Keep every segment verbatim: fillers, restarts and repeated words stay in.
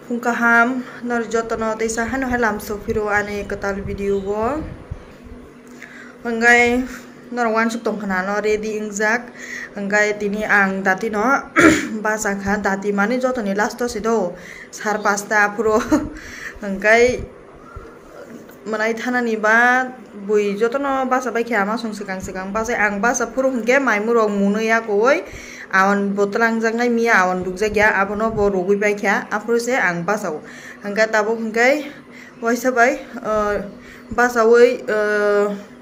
Phung kaham, nor jotono teisa hano hai lamsok phiro ani kwtal video o. Hwnkhai norok uansuk tongkha na no ready wngjak. Hwnkhai tini ang dati no bachakha, dati mani jotoni last o se do sar pasta aphuru. Hwnkhai mwnai thanani ba bui jotono bacha baikha ama song swkang swkang bachai ang bacha phuru hwnkhe maimurok mwnwi yakui awan bo twlangjaknai miya awan rukjakya abono bo rugui baikha aphuru se ang bachao hwnkhe tabuk hwnkhe waisa bai bachaui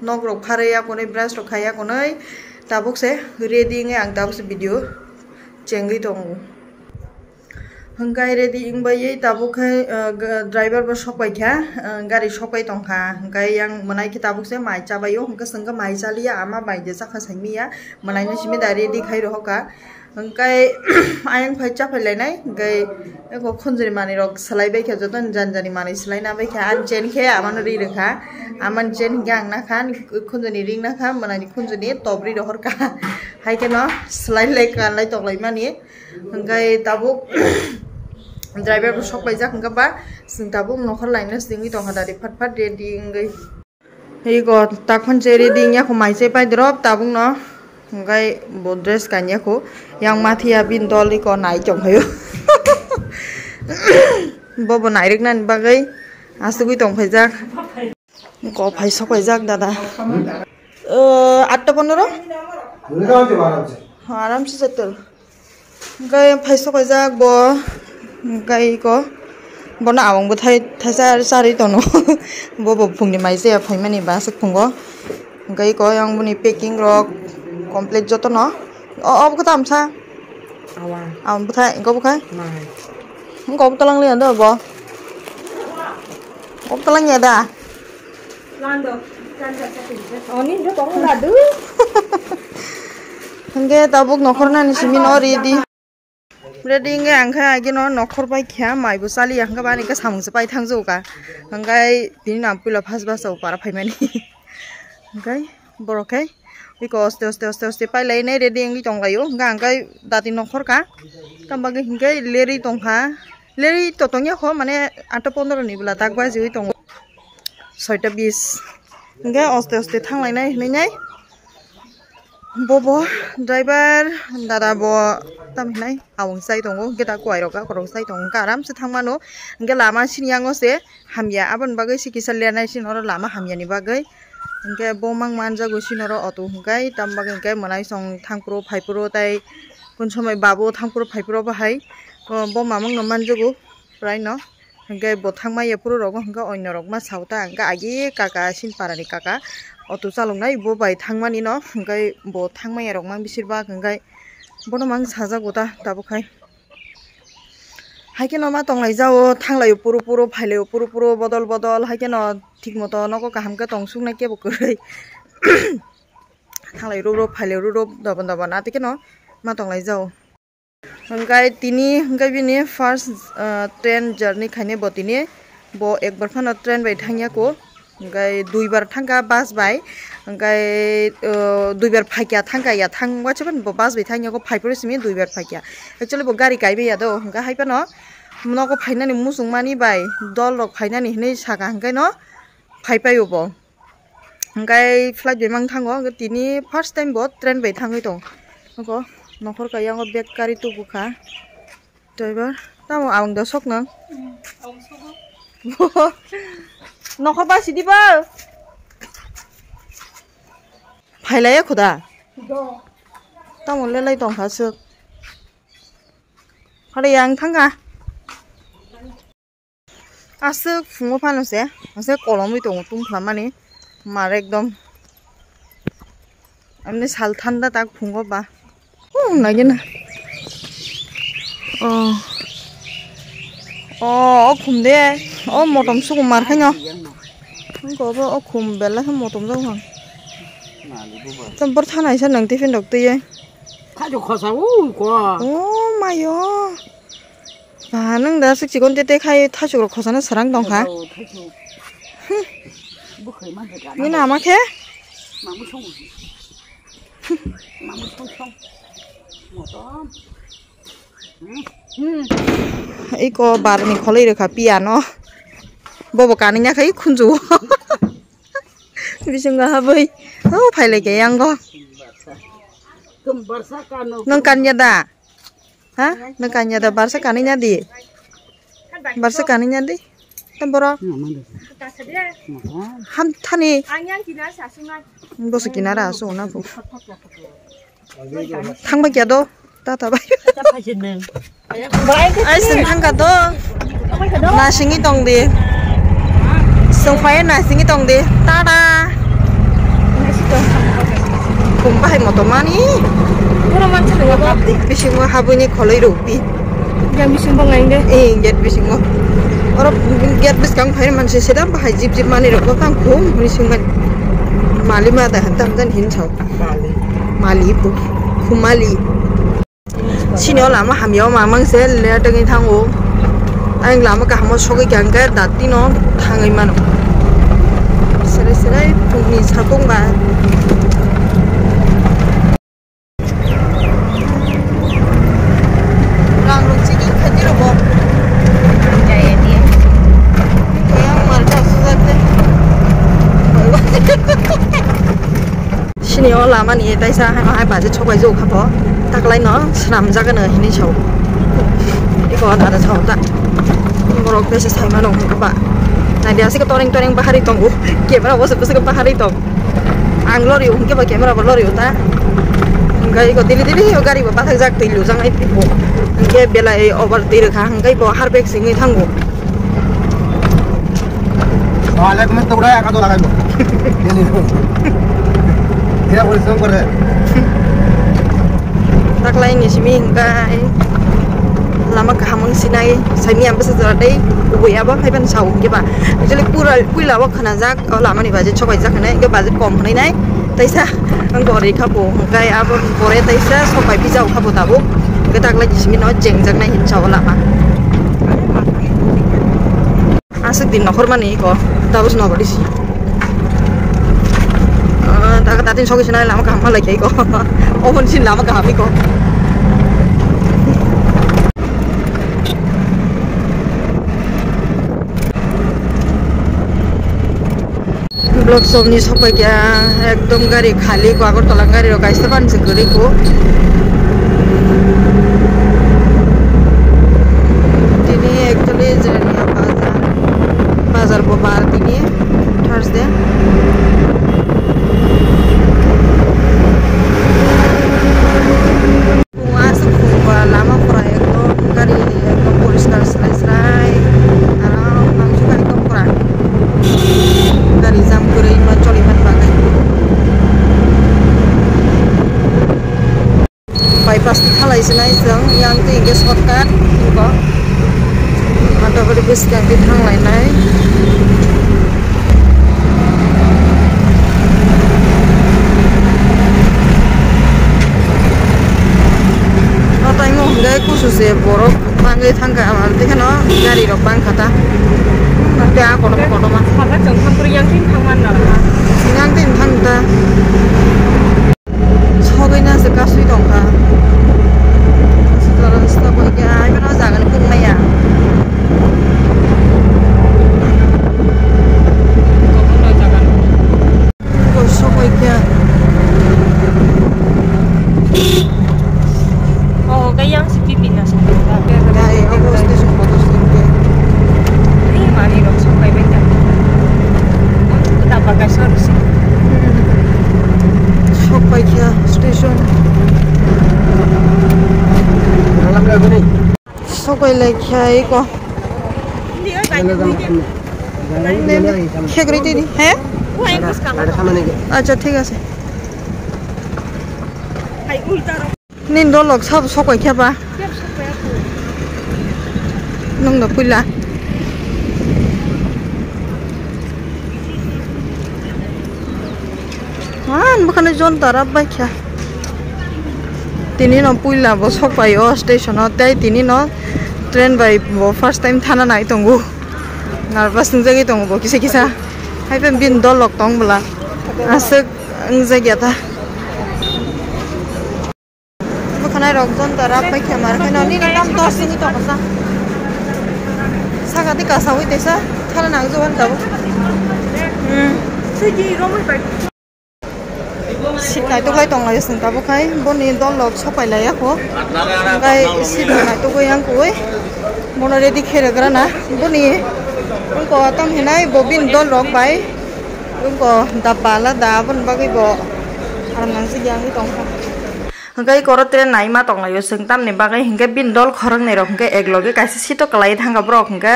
nokrok pharwi yakunui brush rok khai yakunui tabuk se ready wngwi ang tabuk se video chengwi tongo. Hwnkhe ready wngbai tabuk khe driver bo sokpai kha gari sokpai tongkha hwnkhe yang mwnai khe tabuk se mai chabai o hwnkhe chwng khe mai chaliya ama bai de chakha saimiya mwnai no simi da ready khai rohorkha hwnkhe ayang phai chaphai lainai hwnkhe eko khunjoni manwi rok swlai bai kha joto ni jani jani manwi swlai na bai kha ani chain khe ama no ri rwkha ama ni chain hwnkhe ang nakha ani khunjoni ring nakha mwnai ni khunjoni top ri rohorkha hai khe no swlai lai kanlai tonglai mani. Hwnkhe tabuk driver bo sok paijak hwnkhe ba chwng tabuk nokhor laina singwi tongkha dadi phat phat ready wngwi. Ego takhon je ready wngya kho mai se pai drop tabuk no hwnkhe bo dress kanya kho yang mathiya bin dol iko nai tongkhayo. Bobo nairiknani bagwi asugwi tongphaijak. Ko phai sok paijak dada. Atta pondro? Aram se setel. Hwnkhe phai sok paijak bo hwnkhe iko bono abang bwthai thaisa charwi tono bo bo phungni mai se phaimani ba aswk phungo hwnkhe iko yang boni packing rok complete jotono o obo kwtam sa Awa. Abang bwthai iko bwkhai Mai. Hwnkhe obo twlang liya do bo obo twlang ya da. Lando, kan jasa pinjam. Oni do tong ladu. Hwnkhe tabuk nokhor nani simi no ready. Ready wngkhe ang khe ageno nokhor bai kha mai bo chaliya hwnkhe bani khe samung se pai thang jokha hwnkhe tini no ang puila first bus o para phaimani hwnkhe borok khe iko oste oste oste oste pai lai nai ready wngwi tong laio hwnkhe ang khe dati nokhor ka tamo bagwi hwnkhe lerwi tong kha lerwi to tong ya kho mane atta pondro ni bwla tak bajiwi tongo soita bis hwnkhe oste oste thang lai nai hinwi nai. Bobo driver dada bo tam hinai abong sai tongo hwnkhe ta kuai rok akorok sai tongo hwnkhe aram se thang mano hwnkhe lama sini yango se hamya aboni bagwi se kisa lenai sini oro lama hamya ni bagwi hwnkhe bo mang manjago sini oro auto hwnkhe tam bagwi hwnkhe mwnai song thang phuru phai phuru tai kun somoi babo thang phuru phai phuru bo hai bo mamang no manjago prai no. Hwnkhe bo thangma ya phuru rogo hwnkhe oino rok ma sao ta hwnkhe agi kaka sini para ni kaka auto chalok nai bo bai thangmani no hwnkhe bo thangma ya rok ma bisir bak hwnkhe bono mang sajago ta tabuk hai hai kheno ma tong lai jao thang lai phuru phuru phai lai phuru phuru bodol bodol hai kheno thik moto nogo kaham khe tong suk nai kebo kwrwi thang lai rw rw phai lai rw rw dobon dobon ati kheno ma tong lai jao. Hwnkhe tini hwnkhe bini first train journey khainai bo tini bo ekbar phano train bai thangya kho hwnkhe duibar thangkha bus bai hwnkhe duibar phaikya thangkha ya thang waisa phano bo bus bai thangya kho phaiphuru simi duibar phaikya actually bo gari kaibai ya do hwnkhe hai phano nogo phainani muchungmani bai dol rok phainani hinwi saka hwnkhe no phaipaio bo. Hwnkhe flight bai mang thango hwnkhe tini first time bo train bai thangwi tong. Nokho nokhor kaiyango bag kari tubu kha. Driver tamo ang da sok nang. Nokhor ba sidi ba. Phailaya khuda. Tamo lelai tong kha swk. Hade yang thangkha. Aswk phungo phano se, aswk kolomwi tongo tungphla mani, mar ekdom. Amni sal thanda tak phungo ba. Oh, nagina. Oh. Oh, o khum de. O motom suku mar khaino. Gobo o khum bela khe motom jok hang. Tam bor thana isa nang tiffin rok twiye. Khajo khosa u ko. Oh, mayo. Ba, nwng da aswk chikon tete khai thaichuk rok khosano srang tong kha. Oh, thaichuk. Hmm. Bwkhai ma khe gana. Nini ama khe? Mamu song. Mamu song song. Motom. Hmm. Iko barni kholoi rwkha piano. Bobo kanina khai khunju. Bisingo habwi. Oh, phailai khe yango. Nwng kanya da? Ha? Nwng kanya da? Barsa kanina di. Barsa kanina di. Tam boro. Ham thani. Bosu kinara asu na bu. Thangba kya do? Tata bai. Ai, sing thangka do. Na singwi tong di. Sing phai na singwi tong di. Tata. Kum bahai moto mani. Bisingo habwini kholoi rukdi. Yang bisingo ngai de. Eh, gate bisingo. Oro gate biskang phai mansi sedam bahai jip jip mani rok tang khum huni singmani. Mali ma da hantam jan hin chao. Mali. Mali bu. Khumali. Sini o lama hamya o mamang se le tengwi thango. Ang lama kahamo sogwi kha hwnkhe dati no thangwi mano. Serai serai phungni sakong ba. Rang rok chini khaiti rogo. Kaya marcha sujak de. Sini o lama ni taisa hai ma hai baje chobai jo kha bo. Taklai no swnam jaga no hini sao. Iko dada sao ta. Borok bese sai mano hwnkha ba. Nai dia sika toreng toreng bahari tongo. Camera bo se bahari tong. Ang lori hwnkhe ba camera bo lori ta. Hwnkhe iko dili dili o gari bo bathak jak twi lujak nai tipo. Hwnkhe belai over twi rwkha hwnkhe bo harbek singwi thango. Waalaikum assalam, ya, kado lagai bo. Dia boleh song kore. Taklai ni simi hwnkhe lama kaham wng sinai saimi ang bwsa jora tei kubui abo hai phano sao hwnkhe ba. Actually pura puila o khanajak. O lama ni budget sobai jak hinai, hwnkhe budget kom hinai nai. Taisa ang gori kha bo, hwnkhe abo pore taisa sobai pijao kha bo tabuk. Hwnkhe taklai ni simi no jengjak nai hin sao lama. Aswk din nokhor mani iko, tabuk se nogori si. Ah, ta, ta tin sogwi sinai lama kaham halai khe iko. Oboni sin lama kaham iko. Block shop ni sopai kha ekdom gari khali ko Agartala gari rok kaisa ban se kwrwi ko. Tini actually je bazar, bazar bo bar tini Thursday. Aswk khum ba lama pura ekdom gari ekdom poriskar srai srai. Aram nangkukha ekdom pura. Gari jam kwrwi ma choli man bagwi. Bypass ni thalai sinai chwng yang twi hwnkhe shortcut bo. Mataguri bwskang twi thanglainai. O taimo hwnkhe kusu se borok bangwi thangkha, aro tei kheno gari rok bangkha ta. Tei a kotorma kotorma. Saka chwng thangphuru yang tin thangman nalkha. Yang tin thang ta. Sogwi na se kasui tongkha. Sogwi khe ai bono jaga ni kung maya. Sogwi khe. Oh, kaya si pipi na sa. Dai, obo station kotor station khe. Ni mani rok sok pai bai ta. Kita pakai solusi. Sok pai kha station. Sok pai lai kha iko. Khegri tini, he? Acha, thik ase. Nini dolok sabo sok pai kha ba? Nwng no puila. Han bwkhani jon tara bai kha. Tini no puila bo sok pai o station o, tei tini no train bai bo first time thana nai tongo. Nervous wngjagwi tongo bo kisa kisa. Hai pen bini dolok tong bwla. Aswk wngjakya ta. Bwkhano Nairok jonta rap bai khe mar khe no nini tam dos sini tong sa. Saka di kasawi tesa thana nang jo wan tabo. Hmm. Seat naitok lai tong lai sing tabo khai boni dol rok sopai lai ya kho. Hingkai seat naitok yang koi bono ready khe rwgra na boni wngko tam hinai bo bini dol rok bai wngko dabba alada aboni bagwi bo aram nang si yang tong kha. Hingke oro train naima tonglaio, chwng tamni bagwi hingke bini dol khoroknwi rok hingke eklogi kaisa seat o kwlai thangkha borok hingke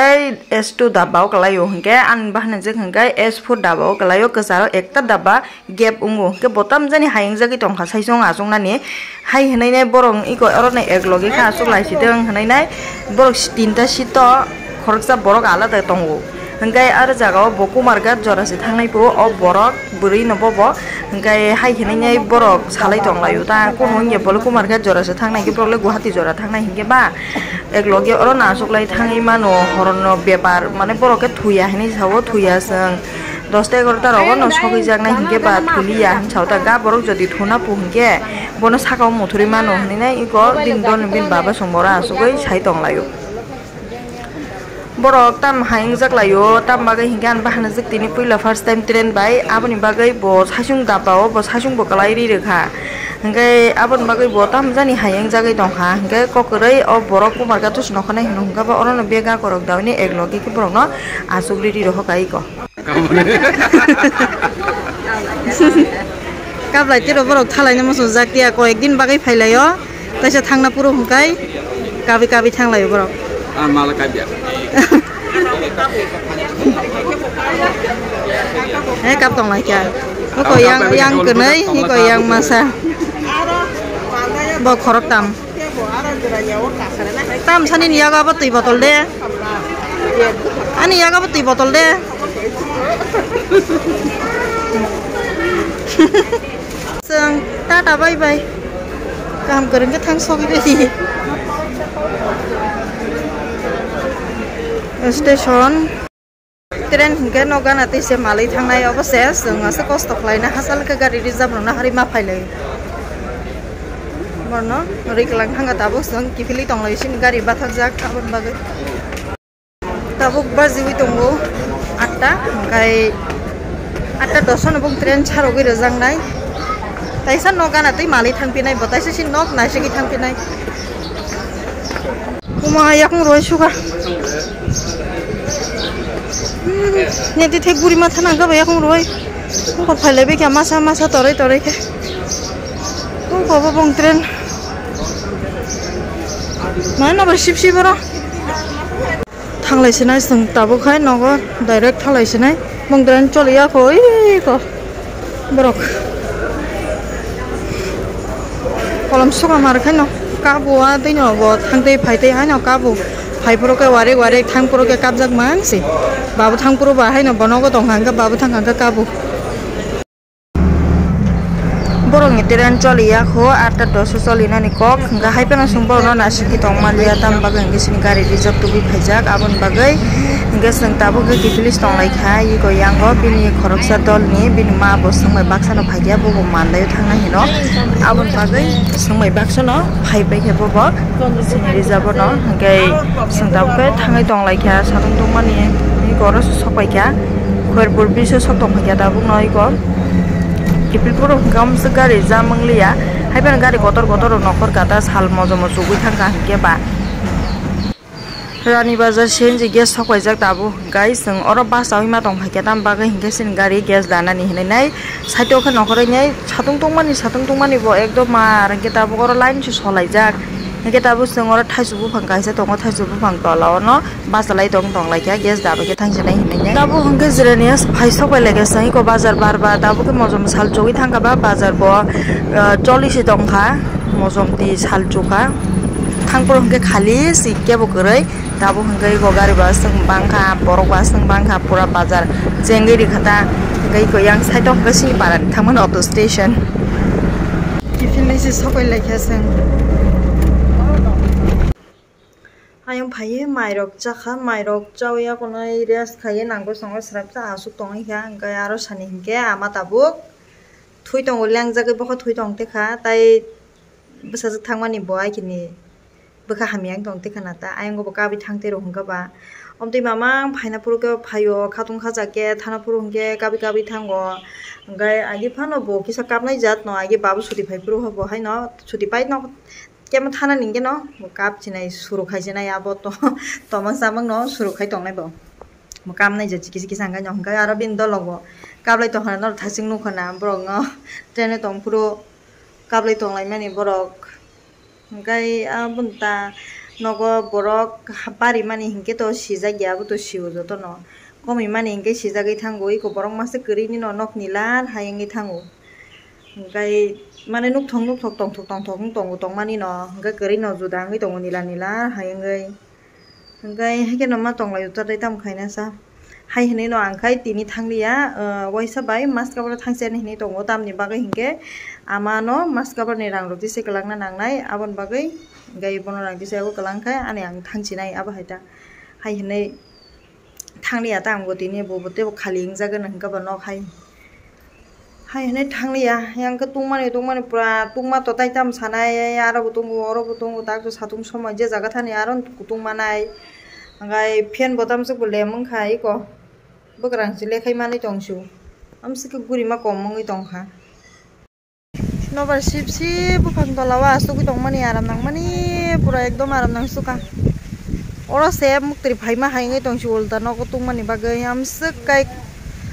S two dabba o kwlaio hingke ani bahanajak hingke S four dabba o kwlaio kwcharo ekta dabba gap wngo hingke bo tamjani hayungjagwi tongkha saichung achuknani hai hwnwi nai borok iko oro eklogi khe achuk lai sidwng hwnwi nai borok tinta seat o khoroksa borok alada tongo. Hingke aro jaga o bo Kumarghat jora se thangnai po, o borok bwrwi no bobo. Hingke hai hinui nai borok salai tong lai o ta, kunu wngya bole Kumarghat jora se thangnai, hingke borok le Guwahati jora thangnai, hingke ba ek loge oro no achuk lai thangwi mano, horo no bepar, mane borok khe thuya hinui sa o, thuya chwng dosta egarota rogo no sogwi jaknai, hingke ba thuliya hinui sa o ta, ga borok jodi thuna po hingke bono saka o muthurwi mano hinui nai iko bini dol ni bini baba chwng boro achugwi sai tong lai o. Borok tam hai wngjak lai o, tam bagwi hinkhe ani bahanajak tini puila first time train bai, aboni bagwi bo saichung dabba o, bo saichung bo kwlai ri rwkha. Hinkhe aboni bagwi bo tam jani hai wngjagwi tongkha, hinkhe kok kwrwi o borok Kumarghat se nokha nai hino hinkhe bo orono bag akorok daui ni ek logi khe borokno achuk ri ri rohor kai ko. Kablai tiro borok thalaina muchungjak tiya, koyek din bagwi phailaio, kaisa thangna phuru hwnkhai kabwi kabwi thanglaio borok. Ah, mala kabya. He kap tong lai kya? Hoko yang, yang kwnwi, hiko yang masa. Bo khorok tam. Tam sani ni yago abo twi botol de. Ani yago abo twi botol de. Chwng tata bye bye. Kaham kwrwng khe thang sogwi bai. Station. Train hinkhe no gana twi se malwi thangnai, obo se chwng aswk kosto khlaina hachal khe gari reserve rwna harwi ma phailai. Borno riklang thangkha tabuk chwng kiphilwi tonglai sini gari bathakjak aboni bagwi. Tabuk bajiwi tongo atta, hwnkhe atta doso no bung train sarogwi rwjaknai. Taisa no gana twi malwi thangphinai bo, taisa si nok naisigwi thangphinai. Uma yakung roi suka. Neti thek buri matha nangkha ba yakung roi. Ko phailai bekha masa masa toroi toroi khe. Ko ko bo bong train. Mana no ba sip sip oro. Thanglai sinai chwng tabuk hai nogo direct thanglai sinai. Bong train choli ya ko iko. Borok kolom suka mar khaino kabo a twi no bo thang twi phai twi haino kabo phai phuru khe warik warik thang phuru khe kabjak man si babu thang phuru ba haino bo nogo tong kha hwnkhe babu thang kha hwnkhe kabo. Borok ni train choli ya kho atta doso choli nani kok hwnkhe hai phano chwng borok no naisingwi tong man liya tam bagwi hwnkhe sini gari reserve tubui phaijak aboni bagwi hwnkhe chwng tabuk khe kiphilwi tong lai kha iko yango bini khoroksa dol ni bini ma bo swng bai baksa no phai khe bo bo mandai o thang nai hino aboni bagwi swng bai baksa no phai pai khe bo bo sini reserve no hwnkhe chwng tabuk khe thangwi tong lai kha satung tong mani iko oro sok pai kha Khuerpur biso sok tong phai kha tabuk no iko. Kiphilpuro hwnkhe omo se gari jam wng liya. Hai phano gari kotor kotor rok nokhor kata sal mojo mojo ugwi thangkha hinkhe ba. Rani Bazar C N G gas sok paijak tabuk hwnkhe chwng oro bus chawi ma tong phaikha, tam bagwi hinkhe chini gari gas danani hinwi nai. Side o khe nokhorwi nai satung tongmani, satung tongmani bo ekdom mar hinkhe tabuk oro line se solaijak. Hinkhe tabuk chwng oro thaichuk buphang kaisa tongo, thaichuk buphang tola ono. Bachalai tong tong lai kha gas da bai khe thang sinai hinwi nai. Tabuk hwnkhe jirania phai sok bai lai kha chwng iko bazar bar ba tabuk khe mojom sal chugui thang kha ba bazar bo, ah, choli se tong kha mojom twi sal chuk kha thang phuru hwnkhe khali si kebo kwrwi tabuk hwnkhe iko gari ba chwng bang kha borok ba chwng bang kha pura bazar chengwi rikha ta hwnkhe iko yang side o hwnkhe sini para ni thang mano auto station. Kiphilwi se sok bai lai kha chwng. Ayang phaiwi mairok chakha, mairok chawi akonwi rest khaiwi nangkukchangwi swrapsa aswk tongwi kha, hwnkhe aro sani hinkhe ama tabuk thwi tongo, lengjagwi bokha thwi tong tekha, tai Bwsajwk thangmani bo ai khe ni bwkha hamya wng tong twi khna ta, ayang bo kabwi thang twi rw hwnkha ba. Omtwi mamang phaina phuru khe phaio, khatung khacha khe thana phuru hwnkhe kabwi kabwi thango. Hwnkhe agi phano bo kisa kapnai jat no, agi babu suti phai phuru bo haino suti pai no kemo thana ni hwnkhe no bo kap chinai, suru khai chinai abo to tongma chamang no suru khai tongnai bo. Bo kapnai jat kisa kisa hwnkhe no, hwnkhe aro bini dolo bo kaplai tongkha no, thaching nukha na borok no train o tong phuru kaplai tonglaimani borok. Hwnkhe aboni ta nogo borok barimani hinkhe to sijak ya, abo to sio jotono. Komimani hinkhe sijagwi thango, eko borok masa kwrwini no nok nila hai wngwi thango. Hwnkhe mane nukthok nukthok tongthok tongthok wng tongo tongmani no, hwnkhe kwrwi no juda wngwi tongo nila nila hai wngwi. Hwnkhe haikhe no ma tonglaio ta tei tamo khaina sa. Hai hwnwi no ang khai tini thangliya, ah, waisa bai mask kabra thangsa ni hwnwi tongo, tamni bagwi hinkhe ama no mask kabra ni rang rok tisa kwlangna nangnai, aboni bagwi hinkhe bono rang tisa yago kwlang khe ani ang thangchinai abo hai ta. Hai hwnwi thangliya ta ang bo tini bo bo teibo khali wngjago no hinkhe bo nok hai. Hai hwnwi thangliya, yang khe tungmani tungmani pura tungma totai tamo sanai, aro bo tongo, oro bo tongo, tak to satung somoi je jaga thani aro kutung manai. Hwnkhai fan bo tamsok bo lem wngkha eko, bwkrang se lekhai manwi tongsu, amswk khe gurima kom wngwi tongkha. Nobar sip sip buphang tola o achugwi tongmani aram nangmani, pura ekdom aram nangsukha. Oro se muktri phaima hai wngwi tongsi ulta nogo tungmani bagwi, amswk kai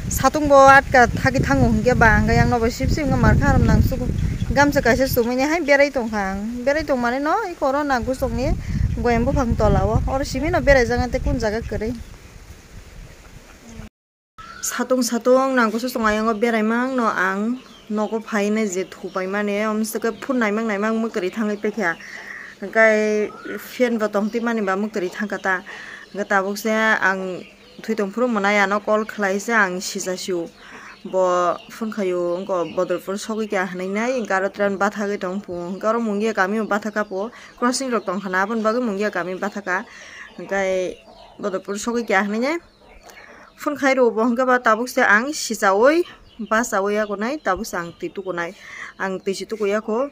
satung bo atka thagwi thango hinkhe ba, hwnkhe yang nobar sip sip wngkha markha aram nangsugo. Gamsa kaisa chumui ni hai berai tongkha ang, berai tongmani no eko oro nagusokni goyam buphang tola o, oro simi no berai jaknai tei kun jaga kwrwi. Satung satung nangkukso chwng ayang o berai mang no ang nogo phai nai je thupai mani, omo se khe phone naimang naimang mwkhwtwi thangwi paikha, hwnkhe fan bo tong twi mani ba mwkhwtwi thangkha ta, hwnkhe tabuk se ang thwi tong phuru mwnai ano call khlai se ang sijasio, bo phone khaio wngkha Bodorpur sogwi kha hinwi nai, hwnkhe aro train bathagwi tong phu, hwnkhe oro Mungia kami o bathakha pho, crossing rok tongkha na aboni bagwi Mungia kami bathakha, hwnkhe Bodorpur sogwi kha hinwi nai. Phone khai rw bo hwnkhe ba tabuk se ang sichaui bachaui yakunai, tabuk se ang twi tukunai, ang twi se tukuya kho.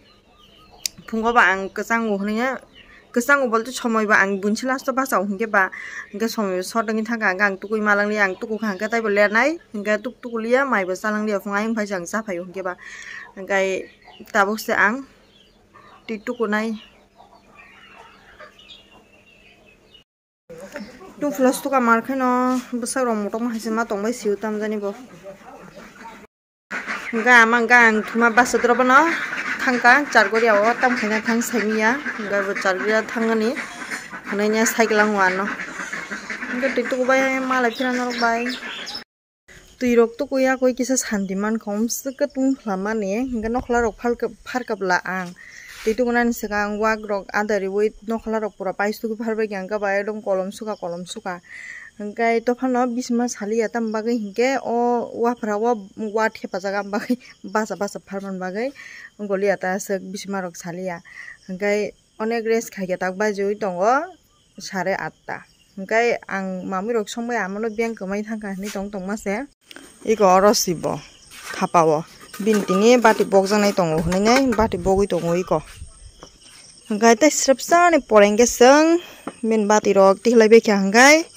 Phungo ba ang kwchango hwnwi, kwchango bolte somoi ba ang bunsi last o bachao hwnkhe ba, hwnkhe somoi short wngwi thangkha, hwnkhe ang tukui malangli, ang tukukha hwnkhe taibo lernai, hwnkhe tuk tukuliya maibo chalangliya, phung ayung phai se ang chaphaio hwnkhe ba, hwnkhe tabuk se ang twi tukunai. Tungphla suka mar khe no bwsarok motom hai se ma tong bai sio tamjani bo. Hwnkhe ama hwnkhe ang thuma bus drop no thangkha Chargoria o, tam khaina thang saimiya, hwnkhe bo Chargoria thangani hwnwi nya cycle ang o ano. Hwnkhe twi tuku bai malai phira norok bai. Twi rok tuku yakui kisa santi mankha, omswk khe tungphla mani, hwnkhe nokhla rok phalka-, pharkapla ang. Twi tukunani swkang wak rok adariui nokhla rok pura paisugwi pharbaikha, hwnkhe ba ekdom kolom suka kolom suka. Hwnkhe tophano bisima saliya, tamni bagwi hinkhe o waphra o wa thepajak, aboni bagwi bacha bacha pharmani bagwi goliya ta aswk bisima rok saliya. Hwnkhe onek rest khaikhe tak bajiui tongo. Sare atta. Hwnkhe ang mamui rok songbai amano beng kwmai thangkha hinwi tong tongma se. Iko oro si bo thapa o. Bini tini bati bokjaknai tongo hwnwi nai bati bogwi tongo iko. Hwnkhe tei srapsani pore hwnkhe chwng bini bati rok tihlai baikha hwnkhe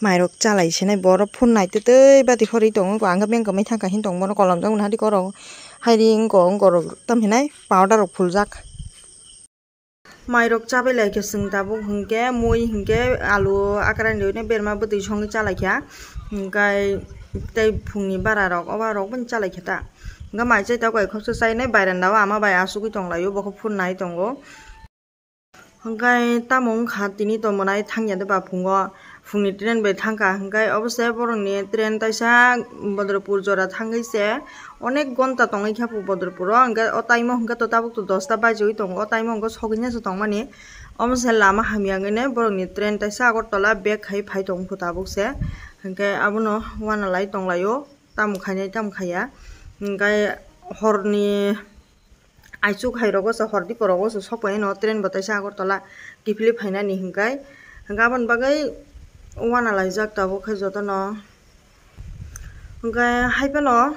mai rok chalai sinai bo oro phone nai twtwi bati phorwi tongo iko ang khe beng kwmai thangkha hini tong bono kolom jak nahadi korok hai ri wngko wngko rok tam hinai powder rok phuljak. Mairok chabai laikha chwng tabuk hinkhe mui hinkhe alu akwrani rwino berma bwtwi songwi chalaikha, hinkhe tei phungni bara rok oba rok bini chalaikha ta. Hinkhe mai chai tabuk khoroksa chainai bairandao ama bai achugwi tonglaio, bokhe phone nai tongo. Hinkhe tamo wngkha tini tongmani thangya de ba phungo. Phungni train bai thangkha, hwnkhe obo se borokni train taisa Bodorpur jora thangwi se onek gonta tongwi kha Bodorpuro, hwnkhe o time o hwnkhe to tabuk to dosta bajiwi tongo, o time o hwnkhe sogwini se tongmani. Omo se lama hamya wngwi borokni train taisa Agartala bag khai phai tongkha tabuk se, hwnkhe abono uanalai tonglaio, tamo khainai tamo khaiya, hwnkhe horni. Aichuk hai rogo se hor dipo rogo se sokpai no train bo taisa Agartala kiphilwi phainani hinkai, hinka aboni bagwi uanalaijak tabuk khe jotono. Hinka hai phano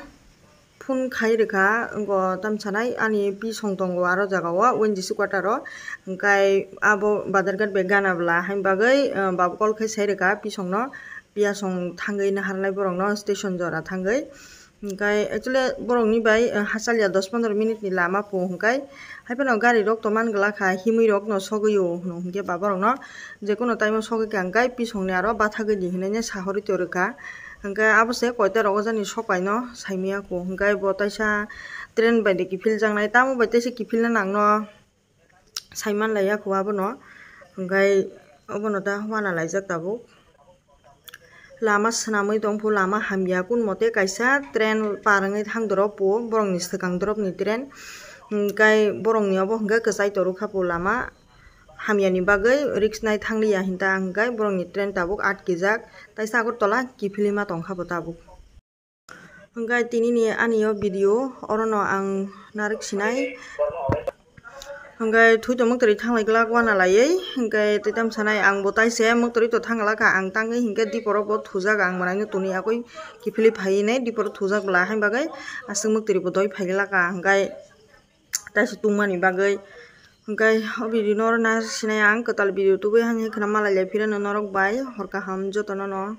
phone khai rwkha, wngkha tamsanai ani pisong tongo aro jagao, O N G C quarter o, hwnkhe abo Badharghat bai gana bwla haini bagwi, ah, baba call khai sai rwkha pisongno, piyasong thangwi naharnai borokno station jora thangwi. Hwnkhe actually borokni bai, ah, hachaliya dos pondro minute ni lama po hwnkhe, haiphano gari rok to man glak kha, himwi rok no sogwi o hwnkhe baba rok no, jekunu time o sogwi kha hwnkhe pisongni aro bathagwi di hinwi sahorwi to rwkha. Hwnkhe abo se koita rogo jani sokaino saimaya kho, hwnkhe bo taisa train bai de kiphiljaknai, tamo bai taisa kiphilna nangno saiman laiya kho abono, hwnkhe obono ta wana laijak tabuk. Lama swnamwi tongphu, lama hamya, kun mote kaisa train par wngwi thang dorop po, borokni swkang dorop ni train, hwnkhe borokni obo hwnkhe kwchai torukha po lama. Hamyani bagwi risk nai thangliya hinta hwnkhe borokni train tabuk atkijak, taisa Agartala kiphilima tongkha bo tabuk. Hwnkhe tinini ani o video orono ang narwk sinai. Hwnkhe thwi to mwktwrwi thanglai glak wana laiwi, hwnkhe tei tamo sanai ang bo taise mwktwrwi to thangla kha, ang tangwi hwnkhe diporo bo thujak, ang mwnaino toni yakwi kiphilwi phaiwi nai diporo thujak bwla, haini bagwi aswk mwktwrwi bo doi phai glak kha, hwnkhe taisa tungmani bagwi. Hwnkhe o video no oro narwk sinai ang, kwtal video tubui hani khwna malai lai phirano norok bai, hor kaham jotono no.